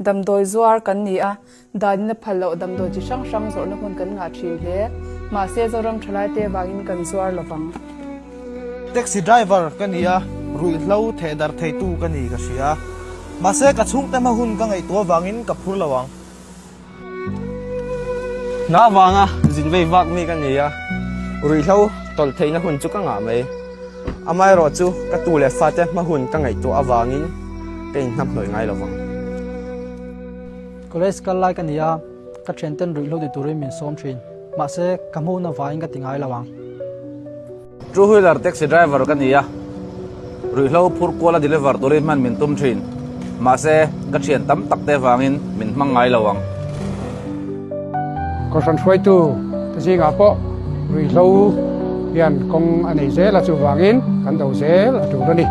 Damdawi zuar kan ni a, danin a phal loh damdawi chi hrang hrang zawrhna hmun kan ngah thin hle. Mahse, Zoram thalaite vangin kan zuar lo vang. Taxi driver ka ni a, ruihhlo theh darh theitu ka ni ka hria. Mahse, ka chhungte hma hun ka ngaihtuah vangin ka phur lo ang. Hna vanga zin vei vak mi ka ni a, ruihhlo tawlh theihna hun chu ka ngah mai. Amaherawh chu ka tu leh fate hma hun ka ngaihtuah avangin ka inhnamhnawih ngai lo vang. College kal lai ka ni a, ka thianten ruihhlo ti turin min sawm thin. Mahse, ka hmuhna vangin ka ti ngai lo ang. Two wheeler taxi driver ka ni a, ruihhlo phur kuala deliver turin hman min tum thin. Mahse, ka thian tam tak te vangin min hmang ngai lo ang. Kohhran hruaitu te zingah pawh ruihhlo hian kawng a nei zel a, chuvangin kan do zel a tul a ni.